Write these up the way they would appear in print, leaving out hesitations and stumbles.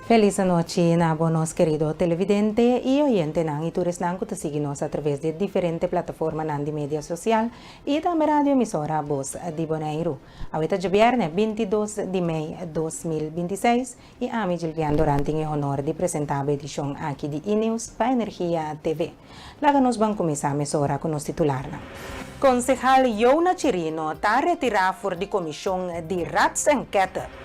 Felis anochi na bo nos kerido televidente i oyentenan i tur esnan ku ta sigui nos atraves di e diferente plataformanan di media sosial i tambe radio emisora Bos di Boneiru. Awe ta djabièrnè 22 di mei 2026 i ami Gilvian Doran tin e honor di presentá bo edishon aki di E-News pa Energia TV. Laga nos ban kuminsá mesora ku nos titularnan. Konsehal Jona Chirino ta retirá for di komishon di Raadsenquête.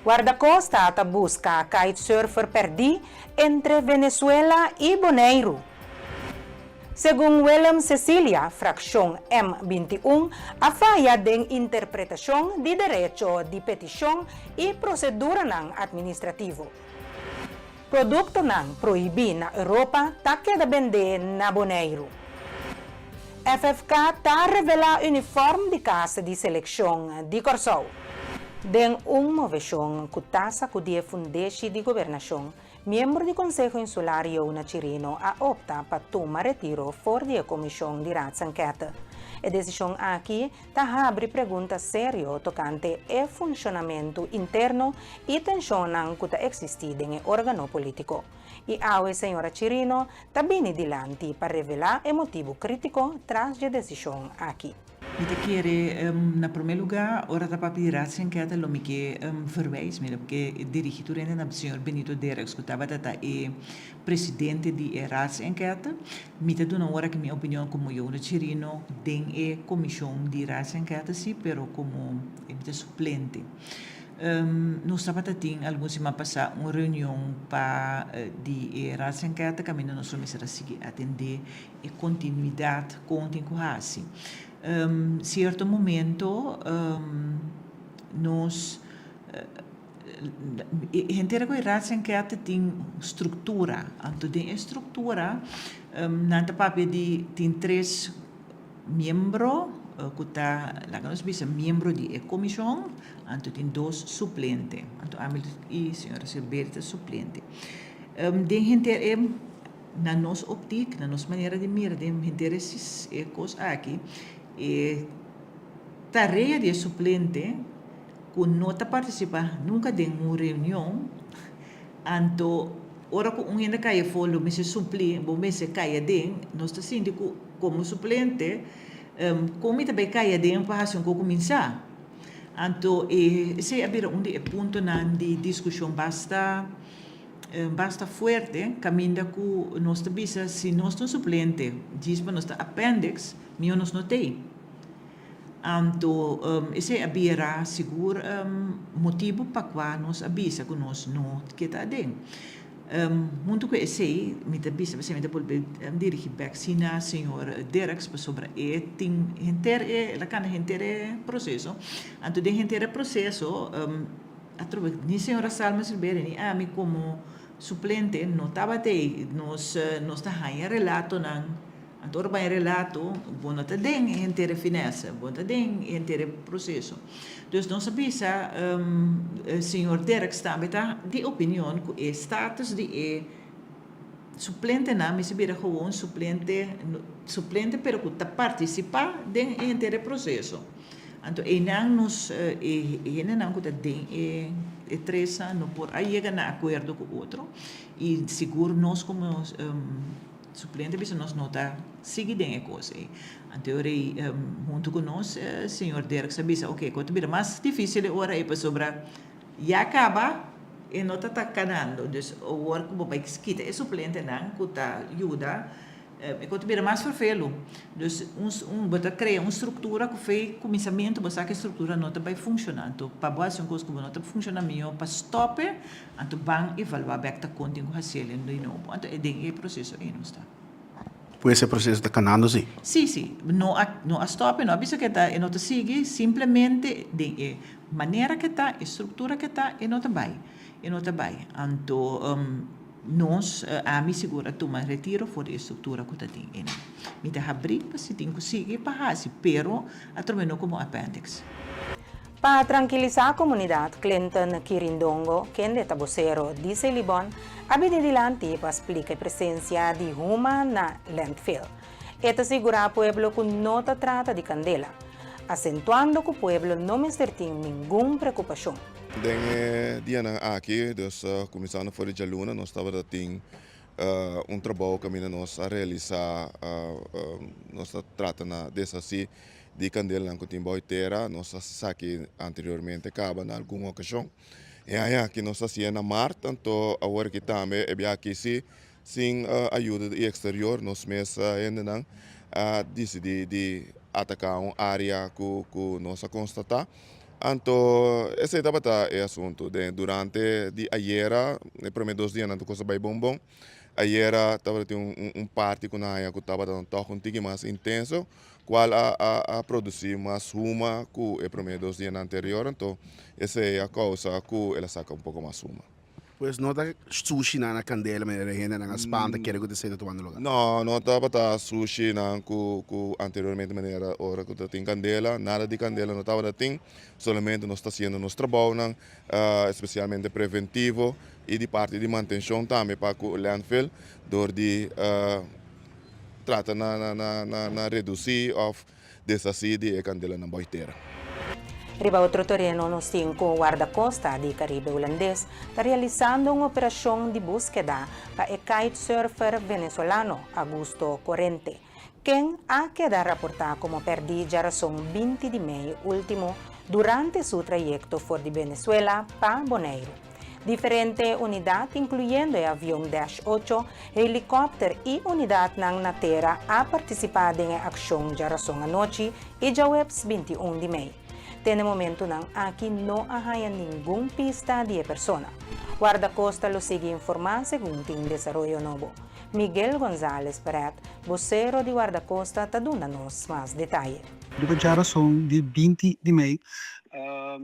Guardacosta ta buska kitesurfer pèrdí entre Venezuela i Boneiru. Segun Willem Cecilia, frakshon M 21 a faya den interpretashon di derecho di petishon i proseduranan atministrativo. Produktonan prohibí na Europa ta keda bendé na Boneiru. FFK ta revelá unifòrm di kas di selekshon di Kòrsou. Den un moveshon ku ta sakudí e fundeshi di gobernashon, miembro di Konseho Insular Jona Chirino a opta pa tuma retiro for di e komishon di Raadsenquête. E desishon aki ta habri pregunta serio tokante e funshonamentu interno i tenshonnan ku ta eksistí den e órgano polítiko. I awe señora Chirino ta bini dilanti pa revelá e motibu krítiko tras dje desishon aki. Mi ta kere, na promé lugá, ora ta papia di raadsenquête lo mi ke verwijs, mi lo ke dirigí tur hende na señor Benito Derks ku tabata ta e presidente di e raadsenquête. Mi ta duna ora ki mi opinion komo Jona Chirino den e komishon di raadsenquête si, pero komo mi ta suplente. Nos tabata tin algun siman pasá un reunion pa di e raadsenquête kaminda nos lo mester a sigui atendé e kontinuidat kon tin ku hasi. Sierto momento nos e henter ku e raadsenquête tin struktura, anto den e struktura nan ta papia di tin tres miembro ku ta laga nos bisa miembro di e komishon, anto tin dos suplente, anto ami i señora Silbery ta suplente. Den henter e na nos optik, na nos manera di mira den henter e e kos aki, e tarea di e suplente ku no ta partisipá nunka den un reunion, anto ora ku un hende kai afó lo mester suplí, bo mester kai aden, nos ta sinti ku komo suplente kon mi ta bai kai aden pa hasi un kos ku mi sa. Anto esei a bira un di e puntonan di diskushon basta basta fuerte kaminda ku nos ta bisa si nos ta un suplente djis pa nos ta appendix mihó nos no t'ei. Anto esei a bira sigur motibu pa kua nos a bisa ku nos no ke ta aden. Huntu ku esei mi ta bisa p'esei mi ta bolbe dirigi bek si na señor Derks pasobra e tin henter e el a kanda henter e proseso. Anto den henter e proseso atrobe ni señora Salma Silveria ni ami komo suplente no tabata ei. Nos nos ta haña relatonan. Anto ora bai relato, bo no ta den e henter e finesse, bo no ta den e henter e proceso. Dus nos a bisa señor Derks tambe ta di opinion cu e status di e suplentenan mester bira gewoon suplente, suplente pero cu ta participa den e henter e proceso. Anto eynan nos e hendenan cu ta den e tresnan no por a yega na acuerdo cu otro y sigur nos como Suplente bisa nos no ta sigui den e kos ei. Anto e ora ei huntu ku nos señor Derks a bisa oke ku ta bira mas difisil e ora ei pasobra ya kaba e no ta ta kanando. Dus awor ku bo bai kita e suplentenan ku ta yuda e kos ta bira mas ferfelu. Dus un bo ta krea un struktura ku fei kuminsamentu bo sa ku e struktura no ta bai funshoná. Anto pa bo hasi un kos ku bo no ta funshoná mihó pa stòp e. Anto ban evaluá bèk ta kon tin ku hasiel en di nobo. Anto e den e proseso ei nos ta. Pues e proseso ta kanando si? Sí, sí. No a no a stòp e no a bisa ku e ta e no ta sigui, simplemente den e manera ku e ta, e struktura ku e ta, e no ta bai. E no ta bai. Anto nos, ami sigur a tuma retiro for di e struktura ku ta tin einan. Mi ta habrí pa si tin ku sigui pa hasi, pero atrobe no komo appendix. Pa trankilisá komunidat, Clinton Kirindongo, kende ta bosero di Selibon, a bini dilanti pa splika e presensia di huma na landfill. E ta sigurá pueblo ku no ta trata di kandela, asentuando ku pueblo no mester tin ningun preokupashon. Den e dianan aki, dus kuminsando for di djaluna, nos tabata tin un trabou kaminda nos a realisá, nos ta trata na deshasí di kandelanan ku tin bou tera. Nos a saki anteriormente kaba na algun okashon. E aña aki nos ta hasié na mart, anto awor aki tambe e biaha aki si sin ayuda di eksterior nos mes hendenan a disidí di ataká un área ku ku nos a konstatá. Anto esei tabata e asuntu. Den durante di ayera e promé dos dianan tur kos a bai bon bon. Ayera tabata tin un un parti ku nan haña ku tabata tòg un tiki mas intenso kual a a a produsí mas huma ku e promé dos dianan anterior. Anto esei a kousa ku el a saka un poko mas huma. Pues no ta sushinan na kandela manera e hendenan a spanta kere ku ta esei ta tumando luga? No, no tabata sushinan ku ku anteriormente manera ora ku ta tin kandela, nada di kandela no tabata tin, solamente nos ta hasiendo nos trabounan, espesialmente preventivo i di parti di mantenshon tambe pa ku landfill dor di trata na na na redusí òf deshasí di e kandelanan bou tera. Riba otro tereno nos tin ku Wardakosta di Karibe Hulandes ta realisando un operashon di búskeda pa e kitesurfer venezolano Augusto Corrente, ken a keda raportá komo pèrdí djarason 20 di mei último durante su trayekto for di Venezuela pa Boneiru. Diferente unidat, inkluyendo e avion Dash 8, helikòpter i unidatnan na tera a partisipá den e akshon djarason anochi i djaweps 21 di mei. Te na e momentunan aki no a haña ningun pista di e persona. Wardakosta lo sigui informá segun tin desaroyo nobo. Miguel Gonzalez Peret, bosero di Wardakosta ta duna nos mas detaye. Riba djarason di 20 di mei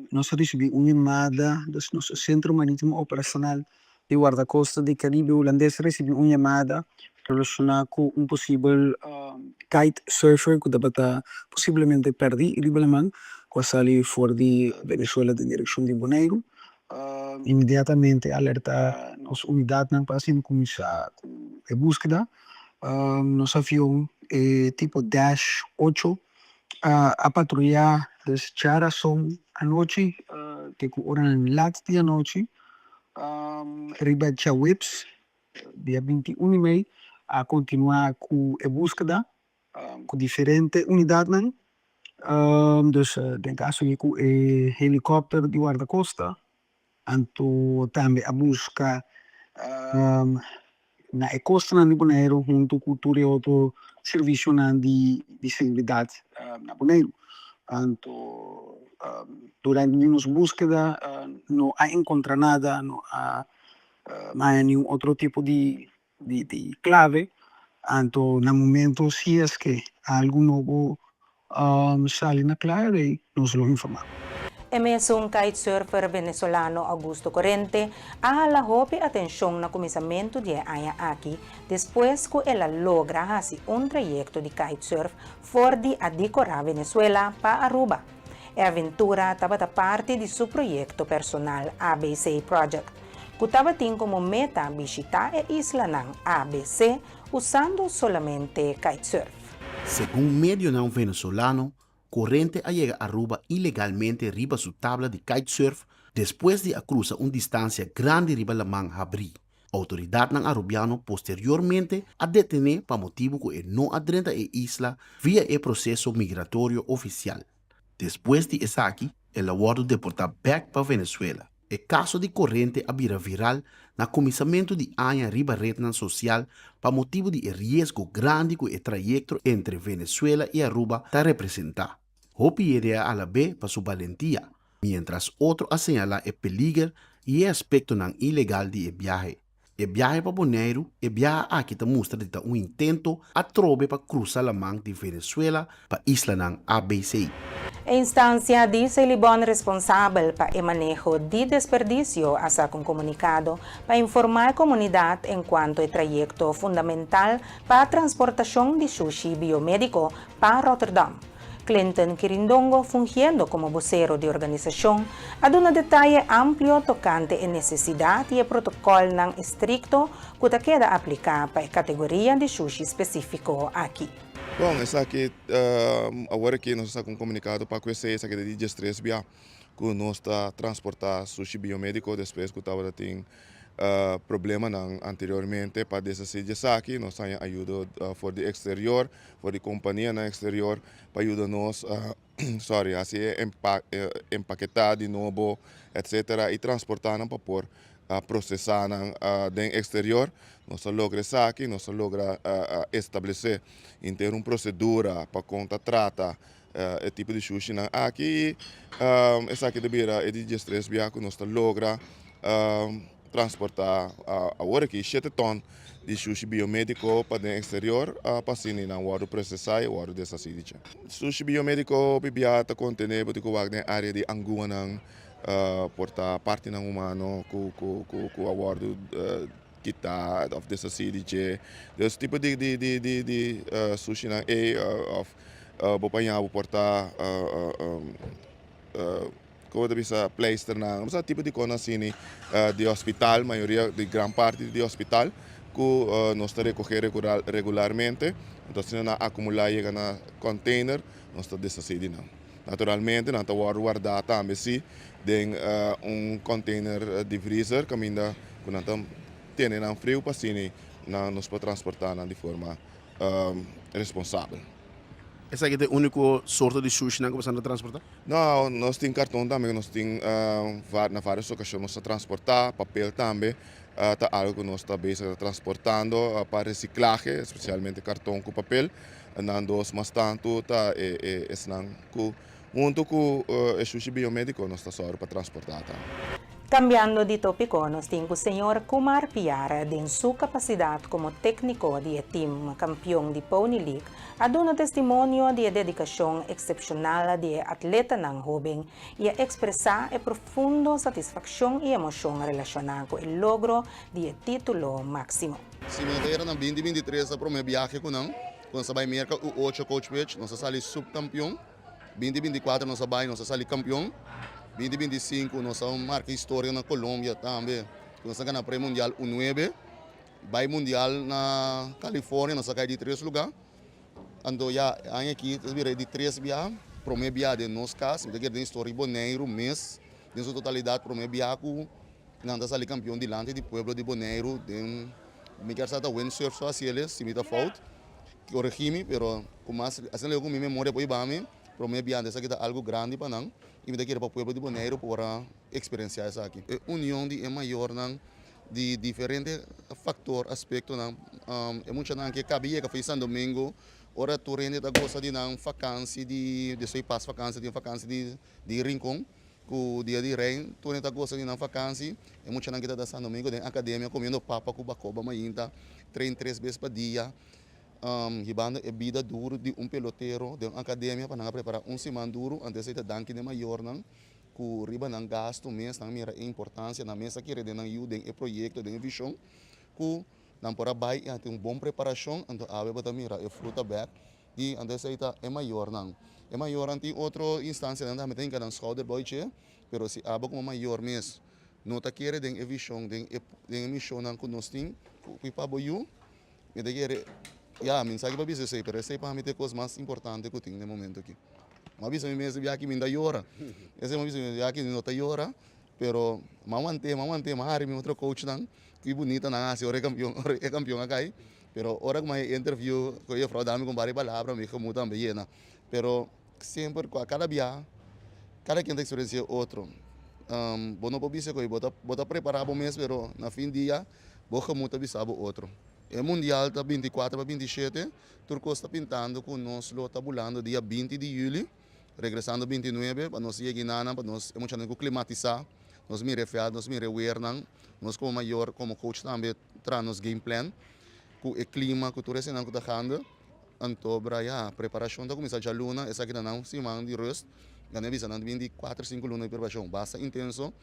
nos a risibí un yamada, dus nos Sentro Marítimo Operashonal di Wardakosta di Karibe Hulandes a risibí un yamada relashoná ku un posibel kite surfer ku tabata posiblemente pèrdí riba laman ku a sali for di Venezuela den direkshon di Boneiru. Inmediatamente alertá nos unidatnan pa asina kuminsá ku e búskeda. Nos avion e tipo Dash 8 a patruyá des djarason anochi te ku oranan lat di anochi riba djaweps dia 21 di mei a kontinuá ku e búskeda ku diferente unidatnan. Dus den kaso di ku e helikòpter di wardakosta anto tambe a buska na e kostanan di Boneiru huntu ku tur e otro servisionan di seguridat na Boneiru. Anto durante di nos búskeda no a enkontra nada, no a haña niun otro tipo di di clave, anto na momento si es ke algo nobo sali na cla rei nos lo informa. E mesun kitesurfer venezolano Augusto Corrente a hala hopi atenshon na kuminsamentu di e aña aki despues ku el a logra hasi un trayekto di kitesurf for di Adícora, Venezuela pa Aruba. E aventura tabata parti di su proyekto personal ABC Project, ku tabatin komo meta bishitá e islanan ABC usando solamente kitesurf. Segun medionan venezolano, Corrente a yega Aruba ilegalmente riba su tabla di kitesurf despues di a krusa un distansia grandi riba laman habrí. Outoridatnan arubiano posteriormente a detené pa motibu ku e no a drenta e isla via e proseso migratorio ofisial. Despues di esaki el a wòrdu deportá bèk pa Venezuela. E kaso di Corrente a bira viral na kuminsamentu di aña riba retnan sosial pa motibu di e riesgo grandi ku e trayekto entre Venezuela i Aruba ta representá. Hopi hende a alab'é pa su balentia, miéntras otro a señalá e peliger i e aspektonan ilegal di e biahe. E biahe pa Boneiru, e biaha aki ta mustra di ta un intento atrobe pa krusa laman di Venezuela pa islanan ABC. E instansia di Selibon responsabel pa e maneho di desperdisio a saka un komunikado pa informá e komunidat enkuanto e trayekto fundamental pa transportashon di shushi biomédiko pa Rotterdam. Clinton Kirindongo, fungiendo komo bosero di organisashon, a duna detaye amplio tokante e nesesidat i e protokòlnan estrikto ku ta keda apliká pa e kategoria di shushi spesífiko aki. Bon, esaki awor aki nos a saka un komunikado pa ku esei, esaki ta di diestres bia. ku nos ta transportá sushi biomédiko despues ku tabata tin problemanan anteriormente pa deshasí di esaki. Nos haña ayudo for di eksterior, for di kompanianan eksterior pa yuda nos sorry hasi e empaketá di nobo etcetera i transportá nan pa por prosesá nan den eksterior. Nos a logra esaki, nos a logra establesé henter un prosedura pa kon ta trata e tipo di shushinan aki i esaki ta bira e di diestres bia ku nos ta logra transportá awor aki shete tòn di shushi biomediko pa den eksterior pa asina nan wòrdu prosesá i wòrdu deshasí di dje. Shushi biomediko hopi bia ta kontené bo tin ku wak den área di anguanan por ta partinan humano ku ku a wòrdu kitá òf deshasí di dje. Dus tipo di di sushinan ei òf bo paña bo por ta komo ta bisa pleisternan osea tipo di kosnan asina di hospital mayoria di gran parti di hospital ku nos ta rekohe regularmente enton asina nan akumulá yega na container nos ta deshasí di nan. Naturalmente nan ta wòrdu wardá tambe si den un container di vriezer kaminda ku nan ta tene nan friu pa asina nan nos por transportá nan di forma responsabel. Esaki ta e úniko sorto di sushinan ku boso ta transportá? No, nos tin karton tambe ku nos tin na vários okashon nos ta transportá, papel tambe ta algu ku nos ta bezig ta transportando pa resiklahe, espesialmente karton ku papel. Nan dos mas tantu ta e esnan ku huntu ku e shushi biomediko nos ta sòru pa transportá tambe. Kambiando di tópiko, nos tin ku señor Kumar Piar den su kapasidat komo tékniko di e tim kampion di Pony League a duna testimonio di e dedikashon eksepshonal di e atletanan hóben i a ekspresá e profundo satisfakshon i emoshon relashoná ku e logro di e título máksimo. Si mi no ta era na binti 23 ta prome biahe ku nan, ku nos a bai Merka U8 Coach Pitch, nos a sali subkampion. 2024 nos a bai, nos a sali kampion. 2025 nos a marka historia na Colombia tambe, ku nos a gana pre mundial U9. Bai mundial na California nos a kai di tres lugá. Anto ya e aña aki ta bira e di tres bia, prome bia den nos kas, mi ta kere den historia di Boneiru mes den su totalidat prome bia ku nan ta sali kampion dilanti di pueblo di Boneiru den mi kier sa ta windsurf so hasi eles si mi ta fout koregi mi pero ku mas asina leu ku mi memoria por hiba mi prome bia anto esaki ta algu grandi pa nan i mi ta kere pa pueblo di Boneiru por a eksperensia esaki. E union di e mayornan di diferente factor, aspectonan. E muchanan ke cabe yega for San Domingo, ora tur hende ta gosa di nan vakantie di, despues di pas vakantie tin vakantie di di Rincon ku dia di Rey, tur hende ta gosa di nan vakantie. E muchanan ke ta da San Domingo den academia comiendo papa ku bacoba mainta, train tres bes pa dia, hibando e bida duro di un pelotero den un academia pa nan a prepara un siman duro, anto esei ta danki den mayornan. Ku riba nan gastu mes nan mira e importansia, nan mes a kere den nan yu, den e proyekto, den e vishon, ku nan por a bai i a tin un bon preparashon, anto awe bo ta mira e fruta bèk di anto esei ta e mayornan. E mayornan tin otro instansianan tambe ta hinka nan skouder bou dje, pero si abo komo mayor mes no ta kere den e vishon, den e den e mishonnan ku nos tin ku pa bo yu, mi ta kere, ya, mi no sa ki pa bisa esei, pero esei pa mi ta e kos mas importante ku tin den e momento aki. M'a bisa mi mes biaha ki mi no ta yora. Esei m'a bisa mi mes biaha ki mi no ta yora, pero m'a want'é, m'a want'é, m'a hari mi otro coachnan ki bunita nan a hasi ora e kampion, ora e kampion a kai. Pero ora ku m'a haña e interview ku e jufrou dami ku un par di palabra mi gemoed tambe yena. Pero semper ku a kada biaha, kada ken ta eksperensia otro. Bo no por bisa ku bo ta bo ta prepará bo mes pero na fin dia bo gemoed ta bisa bo otro. E mundial ta 24 pa 27. Tur kos ta pintando ku nos lo ta bulando dia 20 di yüli, regresando 29 pa nos yega inanan pa nos e muchanan ku klimatisá, nos mira e vèlt, nos mira e wernan, nos komo mayor, komo coach tambe traha nos game plan ku e klima, ku tur eseinan ku ta gando. Anto bra ya, preparashon ta kuminsá djaluna, esaki ta nan siman di rust, nan a bisa nan bin di kuater sinku luna di preparashon basta intenso,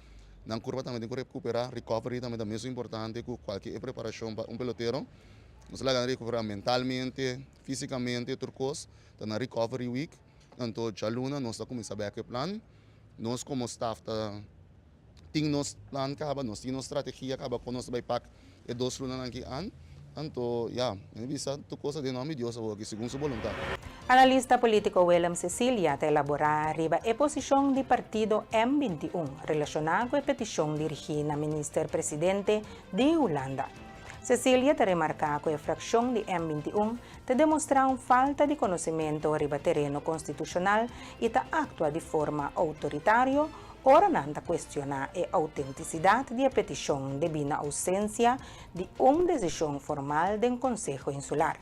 nan kurpa tambe tin ku rekuperá, recovery tambe ta mesun importante ku kualke e preparashon pa un pelotero. Nos laga nan recuperá mentalmente, físicamente, tur cos. Ta na recovery week. Anto djaluna nos ta cuminsa bek e plan. Nos como staff ta tin nos plan caba, nos tin nos strategia caba con nos ta bay pak e dos lunanan aki an. Anto ya, mi ta bisa tur cos ta den nomber di Dios awor aki, segun su boluntad. Analista polítiko Willem Cecilia ta elaborá riba e posishon di partido M 21 relashoná ku e petishon dirigí na minister-presidente di Hulanda. Cecilia ta remarká ku e frakshon di M 21 ta demostrá un falta di konosementu riba tereno konstitushonal i ta aktua di forma outoritario ora nan ta kuestioná e outentisidat di e petishon debí na ousensia di un desishon formal den Konseho Insular.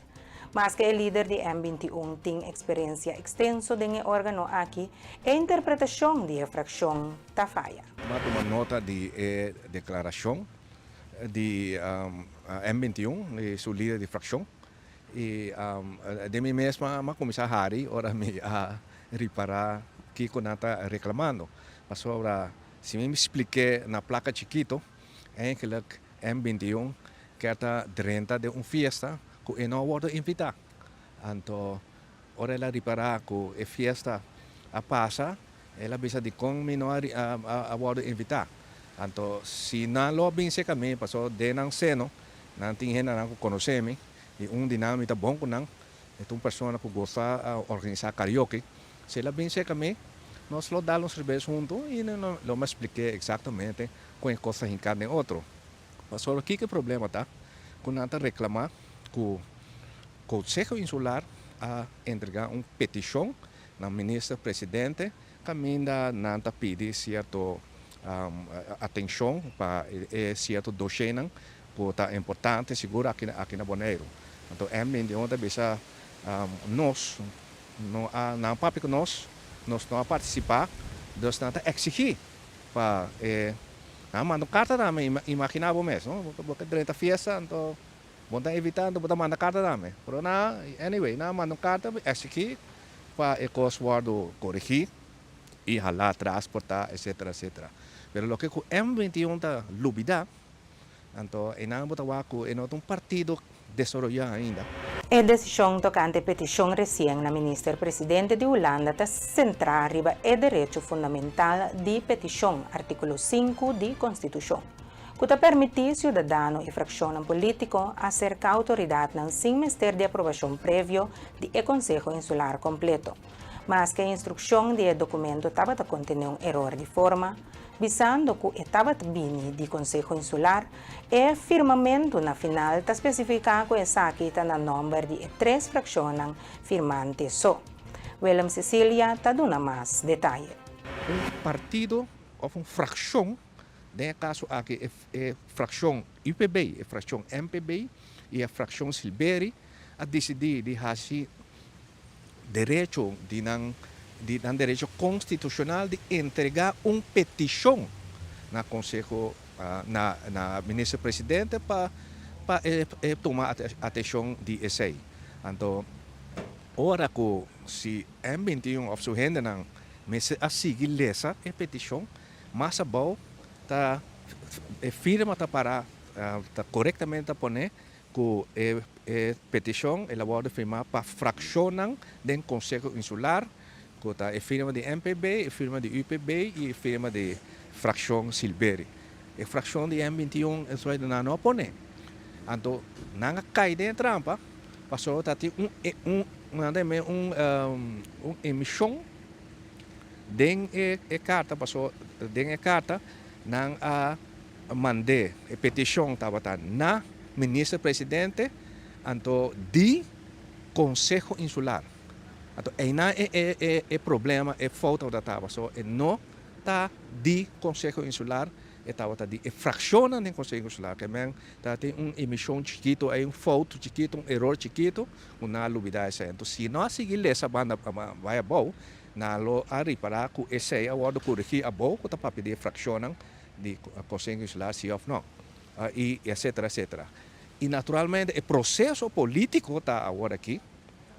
Maske e lider di M 21 tin eksperensia ekstenso den e órgano aki, e interpretashon di e frakshon ta faya. M'a tuma nota di e deklarashon di M 21 di su lider di frakshon i den mi mes m'a kuminsá hari ora mi a ripará kiko nan ta reklamando. Pasobra si mi splik'é na plaka chikito, Eigenlijk M 21 kier ta drenta den un fiesta ku e no a wordo invitá. Anto ora el a ripará ku e fiesta a pasa, el a bisa dikon mi no a wordo invitá. Anto si nan lo a bin serka mi, pasobra den nan seno nan tin hendenan ku konosé mi i un di nan mi ta bon ku nan, e ta un persona ku gusta organisá karaoke. Si el a bin serka mi, nos lo dal un serbes huntu i lo mi a splik'é eksaktamente kon e kos ta hinká den otro. Pasobra kiko e problema ta? Ku nan ta reklamá ku Konseho Insular a entregá un petishon na Minister Presidente kaminda nan ta pidi sierto atenshon pa e sierto doshénan ku ta importante sigur aki na Boneiru. Anto M 21 ta bisa nos no a nan a papia ku nos, nos no a partisipá, dus nan ta eksigí pa e nan a manda un karta na mi, imaginá bo mes no, bo ke drenta fiesta anto bo ta invitá anto bo ta manda karta na mi, pero nan anyway nan a manda un karta eksigí pa e kos wòrdu korigí i halá atras por ta etcetera etcetera pero loke ku M 21 ta lubidá anto einan bo ta wak ku e no ta un partido desaroyá ainda. E desishon tokante e petishon resien na Minister Presidente di Hulanda ta sentrá riba e derecho fundamental di petishon, artíkulo sinku di Konstitushon, ku ta permití siudadano i frakshonnan polítiko aserká outoridatnan sin mester di aprobashon previo di e Konseho Insular kompleto. Maske e instrukshon di e dokumento tabata kontené un eror di forma, bisando ku e tabat bini di Konseho Insular, e firmamentu na final ta spesifiká ku esaki ta na nòmber di e tres frakshonnan firmante so. Willem Cecilia ta duna mas detaye. Un partido òf un frakshon, den e kaso aki e frakshon UPB, e frakshon MPB i e frakshon Silberi a disidí di hasi derecho di nan di nan derecho konstitushonal di entregá un petishon na Konseho na na Minister Presidente pa pa e e tuma atenshon di esei. Anto ora ku si M 21 òf su hendenan mester a sigui lesa e petishon mas abou ta e firma ta para ta korektamente ta pone Ku e e petishon el a wòrdu firmá pa frakshonnan den Konseho Insular, ku ta e firma di MPB, e firma di UPB i e firma di frakshon Silberi. E frakshon di M 21 esei nan no a pone. Anto nan a kai den e trampa pasobra ta tin un un nan ta yam'é un un emishon den e e karta pasobra den e karta nan a mand'é e petishon tabata na Minister Presidente anto di Konseho Insular. Anto einan e e e e problema e fout tabata ta pasobra e no ta di Konseho Insular e tabata di e frakshonnan den Konseho Insular ke men tabatin un emishon chikito ei un fout chikito un eror chikito ku nan a lubida esei. Anto si no a sigui lesa banda bai abou nan lo a ripara ku esei a wòrdu korigí abou ku ta papia di e frakshonnan di Konseho Insular si òf no, i etcetera etcetera. I naturalmente e proseso polítiko ta awor aki,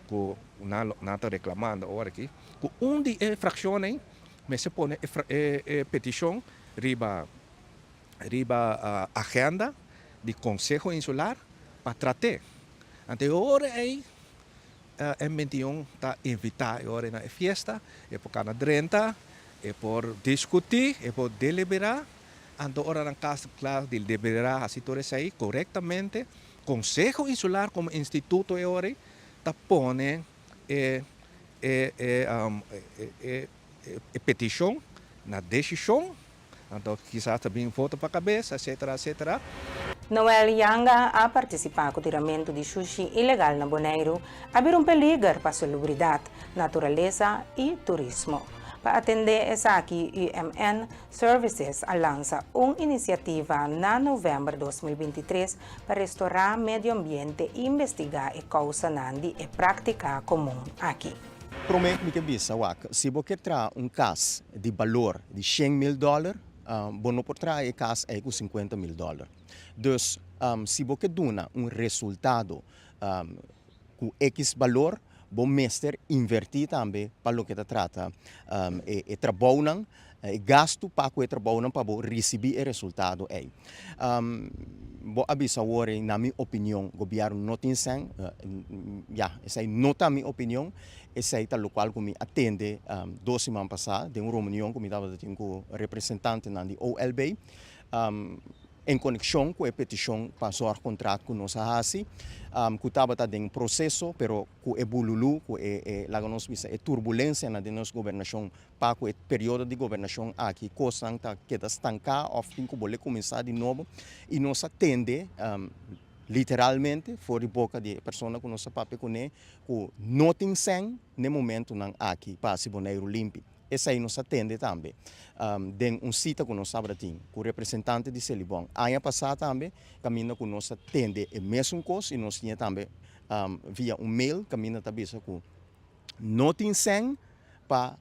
ku nan nan ta reklamando awor aki, ku un di e frakshonnan mester pone e e petishon riba riba agenda di Konseho Insular pa trat'é. Anto e ora ei M 21 ta invitá e ora na e fiesta, e por kana drenta, e por diskutí, e por deliberá. Anto ora nan kas kla di deliberá hasi tur esei korektamente, Konseho Insular komo instituto e ora ei ta pone e e e e e petishon na desishon, anto kisas ta bin voto pa kabes, etcetera, etcetera. Noel Yanga a partisipá ku tiramentu di shushi ilegal na Boneiru a bira un peliger pa salubridat, naturalesa i turismo. Pa atendé esaki UMN Services a lansa un inisiativa na novèmber 2023 pa restorá medio ambiente i investigá e kousanan di e práktika komun aki. Promé mi ke bisa wak, si bo ke traha un kas di balor di shen mil dòler, bo no por traha e kas ei ku sinkuenta mil dòler. Dus, si bo ke duna un resultado ku ekis balor, bo mester invertí tambe pa loke ta trata e trabounan, e gastu pa ku e trabounan pa bo risibí e resultado ei. Bo a bisa awor ei, na mi opinion gobièrnu no tin sèn, ya, esei no ta mi opinion, esei ta lokual ku mi a tende dos siman pasá den un reunion ku mi tabata tin ku representantenan di OLB. En konekshon ku e petishon pa zorgkontrakt ku nos a hasi, ku tabata den proseso, pero ku e bululu, ku e, e, laga nos bisa, e turbulensianan den nos gobernashon pa ku e periodo di gobernashon aki kosnan ta keda stanká òf tin ku bolbe kuminsá di nobo. I nos a tende literalmente for di boka di e persona ku nos a papia kuné ku no tin sèn n'e momentunan aki pa hasi Boneiru limpi. Esei nos a tende tambe den un sita ku nos tabata tin ku representante di Selibon aña pasá tambe, kaminda ku nos a tende e mesun kos i nos tin e tambe via un mail kaminda ta bisa ku no tin sèn pa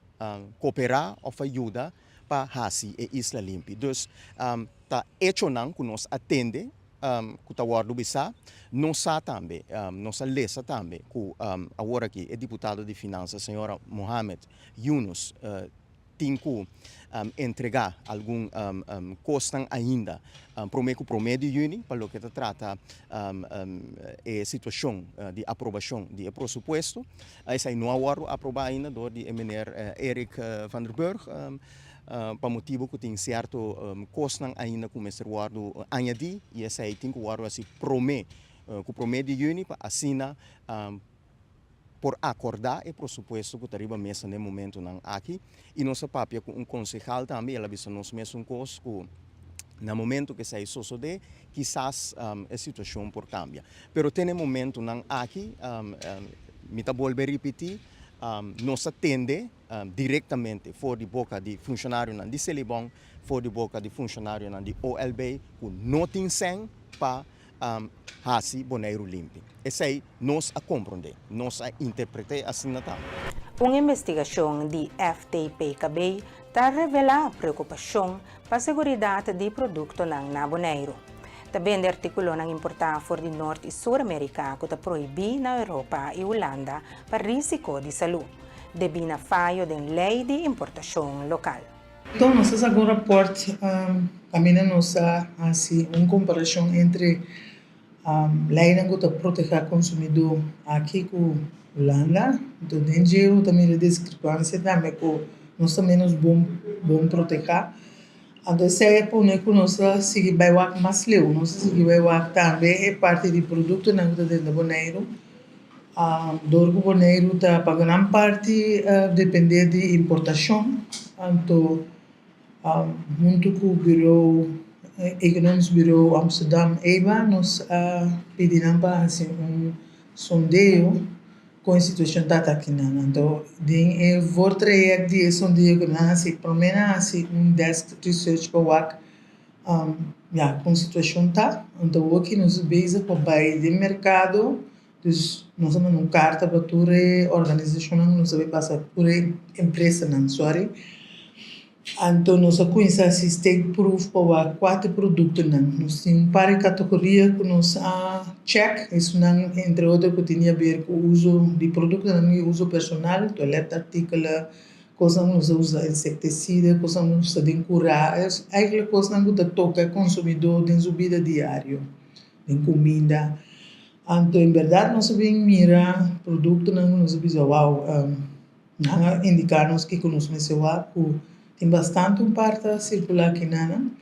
koperá òf pa yuda pa hasi e isla limpi. Dus ta echonan ku nos a tende ku ta wòrdu bisá. Nos sa tambe, nos a lesa tambe ku awor aki e diputado di finansa señora Mohamed Yunus tin ku entregá algun kosnan ainda promé ku promé di yüni pa loke ta trata e situashon di aprobashon di e prosupuesto. Esei no a wòrdu aprobá ainda dor di e mener Eric van der Burg pa motibu ku tin sierto kosnan ainda ku mester wòrdu añadí i esei tin ku wòrdu hasi promé ku promé di yüni pa asina por akordá e prosupuesto ku ta riba mesa na e momentunan aki i nos a papia ku un konsehal tambe i el a bisa nos mesun kos ku na momentu ku esei sosodé kisas e situashon por kambia. Pero te na e momentunan aki mi ta bolbe ripití nos a tende direktamente for di boka di funshonarionan di Selibon, for di boka di funshonarionan di OLB ku no tin sèn pa hasi Boneiru limpi. Esei nos a komprondé, nos a interpret'é asina tambe. Un investigashon di FTPKB ta revelá preokupashon pa seguridat di produktonan na Boneiru. Ta bende artíkulonan importá for di Nort i Sur Amerika ku ta prohibí na Europa i Hulanda pa rísiko di salú, debí na fayo den lei di importashon lokal. Enton nos a saka un rapòrt kaminda nos a hasi un komparashon entre leinan ku ta protehá konsumidó aki ku Hulanda. Enton den dje bo ta mira diskrepansia tambe ku nos ta ménos bon bon protehá. Anto esei a pone ku nos a sigui bai wak mas leu. Nos a sigui bai wak tambe e parti di produktonan ku ta drenta Boneiru. Dor ku Boneiru ta pa gran parti dependé di importashon, anto huntu ku Bureau Economisch Bureau Amsterdam, EBA, nos a pidi nan pa hasi un sondeo kon e situashon ta ta akinan. Anto den e voortraject di e sondeo ku nan hasi, promé nan hasi un desk research pa wak Ya, kon situashon ta, anto awoki nos bezig pa bai den merkado, dus nos a manda un karta pa tur e organisashonnan ku nos a bai pasa, tur e empresanan, sòri. Anto nos a kuminsá hasi steekproef pa wak kua ta e produktonan. Nos tin un par di kategoria ku nos a chèk, esunnan entre otro ku tin di haber ku uso di produktonan di uso personal, toiletartikelen, Kosnan ku nos ta usa insektisida, kosnan ku nos ta den kurá, eigenlijk kosnan ku ta toka e konsumidó den su bida diario, den kuminda. Anto en bèrdat nos a bin mira produktonan ku nos a bisa wou, nan a indiká nos kiko nos mester wak ku tin bastante un par ta sirkulá kinanan.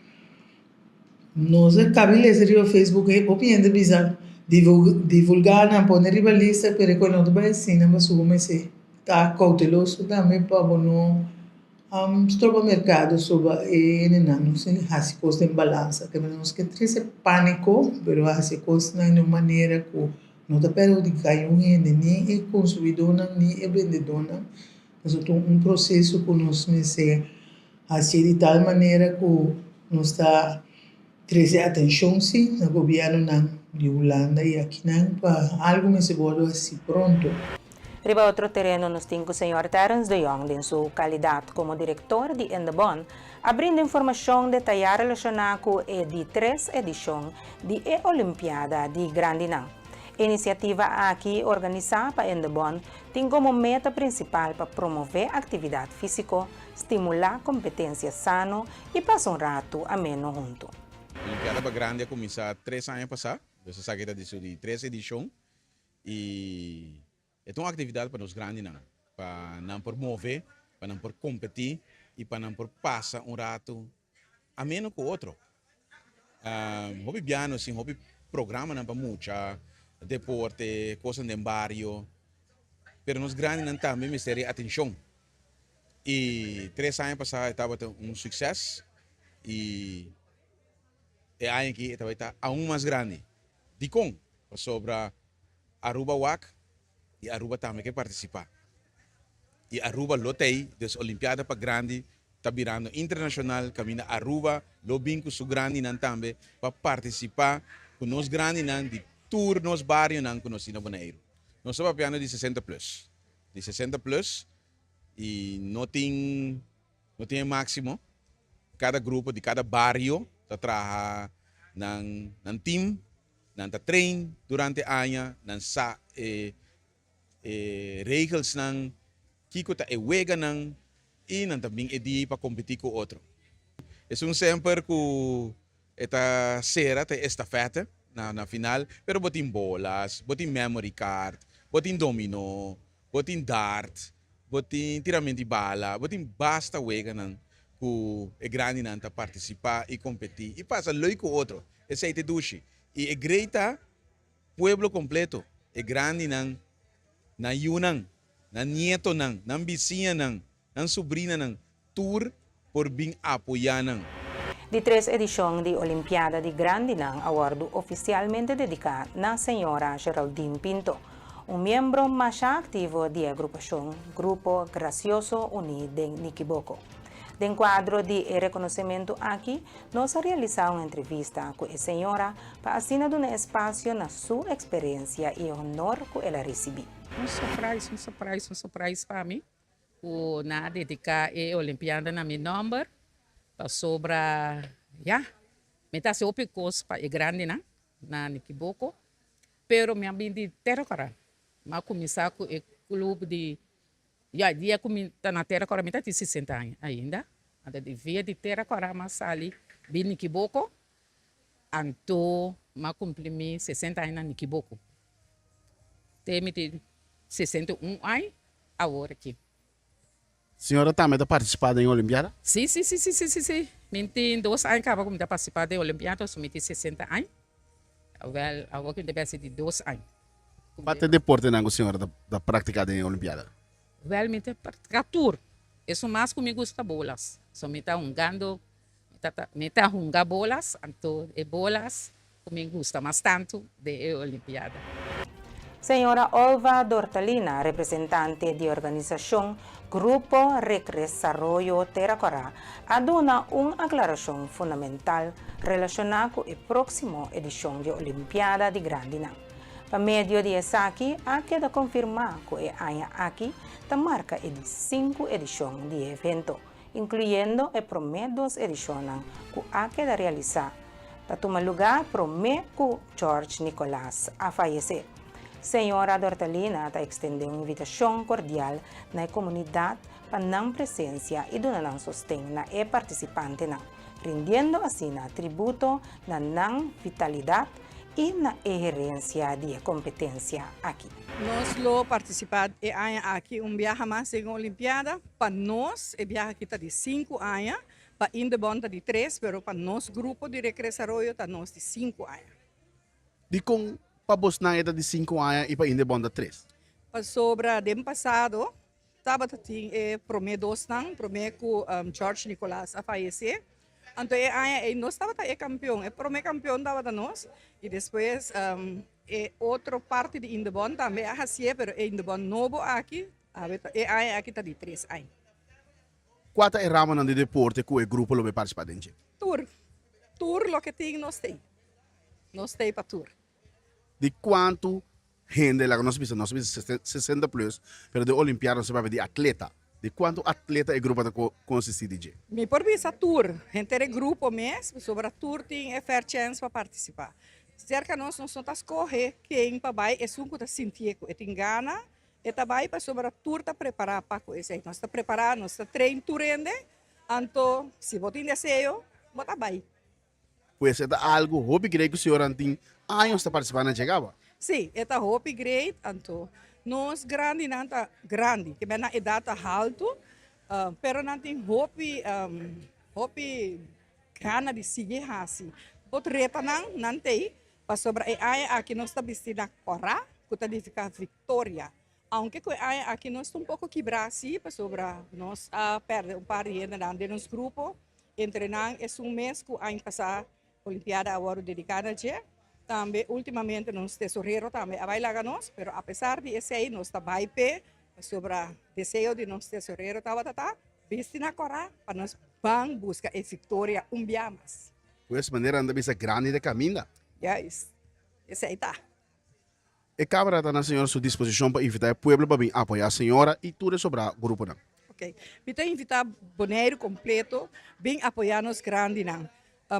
Nos a kabi lesa riba Facebook e hopi hende bisa divulgá nan pone riba lista pero e kos no ta bai asina pasobra mester. ta kouteloso tambe pa bo no stroba merkado soba e hendenan. Nos tin hasi kos den balansa. Te nos ke trese pániko, pero hasi kosnan di un manera ku no ta perhudiká niun hende, ni e konsumidónan ni e bendedónan. Pasobra ta un proseso ku nos mester hasi di tal manera ku nos ta trese atenshon si na gobièrnunan di Hulanda i akinan pa algu mester wòrdu hasi pronto. Riba otro tereno nos tin ku señor Terence de Jong den su kalidat komo direktor di Indebon a brinda informashon detayá relashoná ku e di tres edishon di e Olimpiada di Grandinan. E inisiativa aki organisá pa Indebon tin komo meta prinsipal pa promové aktividat físiko, stimulá kompetensia sano i pasa un ratu ameno huntu. Olimpiada pa Grandi a kuminsá tres aña pasá, dus esaki ta di su di tres edishon i e ta un aktividat pa nos grandinan, pa nan por move, pa nan por kompetí i pa nan por pasa un ratu ameno ku otro. Hopi bia nos tin hopi programanan pa mucha, deporte, kosnan den bario, pero nos grandinan tambe mester di atenshon. I tres aña pasá e tabata un sukses i e aña aki e ta bai ta aun mas grandi. Dikon? Pasobra Aruba wak i Aruba tambe ke partisipá. I Aruba lo t'ei, dus Olimpiada pa grandi ta birando internashonal kaminda Aruba lo bin ku su grandinan tambe pa partisipá ku nos grandinan di tur nos barionan ku nos tin na Boneiru. Nos ta papiando di sesenta plus. Di sesenta plus i no tin no tin e máksimo. Kada grupo di kada bario ta traha nan nan tim, nan ta train durante aña, nan sa e e regelsnan, kiko ta e weganan i nan ta bin e dia pa kompetí ku otro. Esun semper ku e ta sera ta e estafète na na final, pero bo tin bolas, bo tin memory card, bo tin dominó, bo tin dart, bo tin tiramento di bala, bo tin basta weganan ku e grandinan ta partisipá i kompetí i pasa leuk ku otro. Esei ta e dushi. I e grei ta Pueblo completo, e grandinan, nan yunan, nan nietonan, nan bisiñanan, nan subrinanan, tur por bin apoyá nan. Di tres edishon di Olimpiada di Grandinan a wòrdu ofisialmente dediká na señora Geraldine Pinto, un miembro masha aktivo di e agrupashon Grupo Gracioso Uní den Nikiboko. Den kuadro di e rekonosementu aki, nos a realisá un entrevista ku e señora pa asina duna espasio na su eksperensia i e honor ku el a risibí. Un surprise, un surprise, un surprise pa mi ku nan a dediká e Olimpiada na mi nòmber pasobra ya, mi ta hasi hopi kos pa e grandinan na Nikiboko, pero mi a bin di Tera Kòrá, mi a kuminsá ku e klup di Ya, dia ku mi ta na Tera Kòrá mi ta tin sesenta aña ainda. Anto di via di Tera Kòrá m'a sali bin Nikiboko, anto m'a kumpli mi sesenta aña na Nikiboko. Te mi tin 61 aña awor aki. Señora tambe ta partisipá den e Olimpiada? Sí, sí, sí, sí, sí, sí, sí. Mi tin dos aña kaba ku mi ta partisipá den Olimpiada, so mi tin sesenta aña. Awèl, awor ku mi ta bèstig di dos aña. Kua ta e deportenan ku señora ta praktiká den e Olimpiada? Wèl, mi ta praktiká tur. Esun mas ku mi gusta bolas. So mi ta hungando, mi ta hunga bolas, anto e bolas ku mi gusta mas tantu den e Olimpiada. Señora Olva Dortalina, representante di organisashon Grupo Rekresaroyo Tera Kòrá, a duna un aklarashon fundamental relashoná ku e próksimo edishon di Olimpiada di Grandinan. Pa medio di esaki a keda konfirmá ku e aña aki ta marka e di sinku edishon di e evento, inkluyendo e promé dos edishonnan ku a keda realisá ta tuma lugá promé ku George Nicolaas a fayesé. Señora Dortalina ta ekstendé un invitashon kordial na e komunidat pa nan presensia i duna nan sosten na e partisipantenan, rindiendo asina tributo na nan vitalidat i na e herensia di e kompetensia aki. Nos lo partisipá e aña aki un biaha mas den e Olimpiada. Pa nos e biaha aki ta di sinku aña, pa Indebon ta di tres, pero pa nos grupo di Rekresaroyo ta nos di sinku aña. Dikon pa bosnan e ta di sinku aña i pa Indebon ta tres? Pasobra den pasado. tabata tin e promé dosnan, promé ku George Nicolaas a fayesé. Anto e aña ei nos tabata e kampion, e promé kampion tabata nos i despues e otro parti di Indebon tambe a hasié, pero e Indebon nobo aki awe ta e aña aki ta di tres aña. Kua ta e ramanan di deporte ku e grupo lo bai partisipá den dje? Tur. Tur loke tin nos tei. Nos tei pa tur. Di kuantu hende, laga nos bisa, nos a bisa sesenta plus, pero den Olimpiada nos a papia di atleta. Di kuantu atleta e grupo ta konsistí di dje? Mi por bisa tur, henter e grupo mes, pasobra tur tin e fair chance pa partisipá. Serka nos, nos no ta skohe ken pa bai, esun ku ta sintié ku e tin gana, e ta bai pasobra tur ta prepará pa ku esei. Nos ta prepará, nos ta train tur hende, anto si bo tin deseo, bo ta bai. Pues e ta algu hopi great ku señoran tin años ta partisipá na dje kaba. Sí, e ta hopi great, anto nos grandinan ta grandi, ke men nan edat ta haltu, pero nan tin hopi hopi gana di sigui hasi. Bo reta nan, nan t'ei, pasobra e aña aki nos ta bisti na kòrá, ku ta nifiká viktoria. Aunke ku e aña aki nos ta un poko kibrá sí, pasobra nos a pèrdè un par di hendenan den nos grupo. Entre nan esun mes ku aña pasá Olimpiada a wòrdu dediká na dje. Tambe últimamente nos tesorero tambe a bai laga nos, pero apesar di esei nos ta bai p'e, pasobra deseo di nos tesorero tabata ta bisti na kòrá pa nos ban buska e viktoria un bia mas. Pues manera nan ta bisa grandi ta kaminda. Juist, esei ta. E Cámara ta na señora su disposicion pa invita e pueblo pa bin apoya señora y tur e sobra gruponan. Ok. Mi ta invita Boneiru completo bin apoya nos grandinan.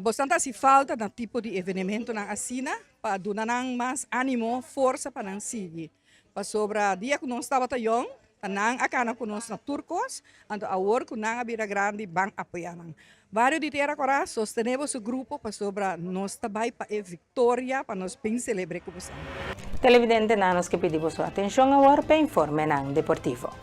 Bosnan ta haci falta na tipo di evenementonan asina pa duna nan mas animo, forsa pa nan sigui. Pasobra dia cu nos tabata yong, ta nan a cana cu nos na tur cos, anto awor cu nan a bira grandi ban apoya nan. Bario di Tera Corá sostene boso grupo pasobra nos ta bai pa e victoria pa nos bin celebre cu boso. Televidentenan nos ke pidi boso atencion awor p'e informenan deportivo.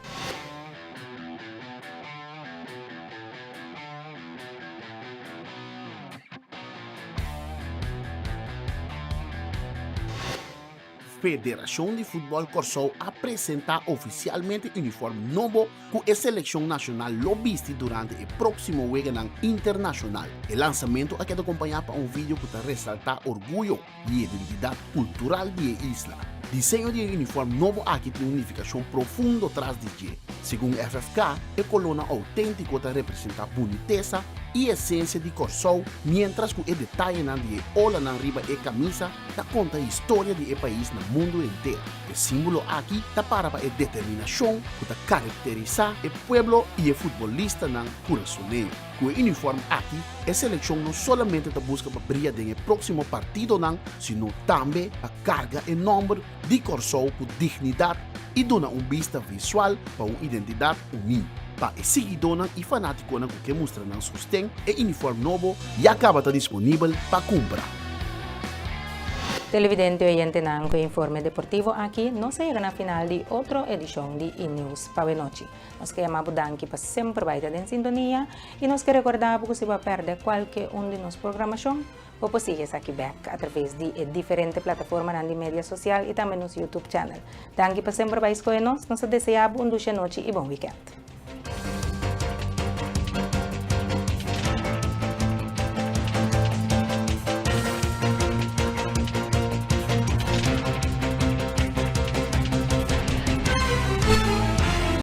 Federashon di Futbòl Kòrsou a presentá ofisialmente unifòrm nobo ku e selekshon nashonal lo bisti durante e próksimo weganan internashonal. E lansamentu a keda kompañá pa un video ku ta resaltá orguyo di e identidat kultural di e isla. Diseño di e unifòrm nobo aki tin un nifikashon profundo tras di dje. Segun FFK, e kolónan outéntiko ta representá bunitesa i esensia di Kòrsou, miéntras ku e detayenan di e olanan riba e kamisa ta konta historia di e pais na mundu henter. E símbolo aki ta para pa e determinashon ku ta karakterisá e pueblo i e futbolistanan kurasoneño. Ku e unifòrm aki, e selekshon no solamente ta buska pa bria den e próksimo partidonan, sino tambe pa karga e nòmber di Kòrsou ku dignidat i duna un bista visual pa un identidat uní. Pa e siguidónan i fanátikonan ku ke mustra nan sosten, e unifòrm nobo ya kaba ta disponibel pa kumpra. Televidente i oyentenan ku e informe deportivo aki nos a yega na final di otro edishon di E-News pa awenochi. Nos ke yama bo danki pa semper bai ta den sintonia i nos ke rekorda bo ku si bo a pèrdè kualke un di nos programashon, Bo por sigui esaki bek a traves di e diferente plataformanan di media sosial i tambe nos YouTube channel. Danki pa semper bai skohe nos. Nos ta desea bo un dushi anochi i bon wikènt.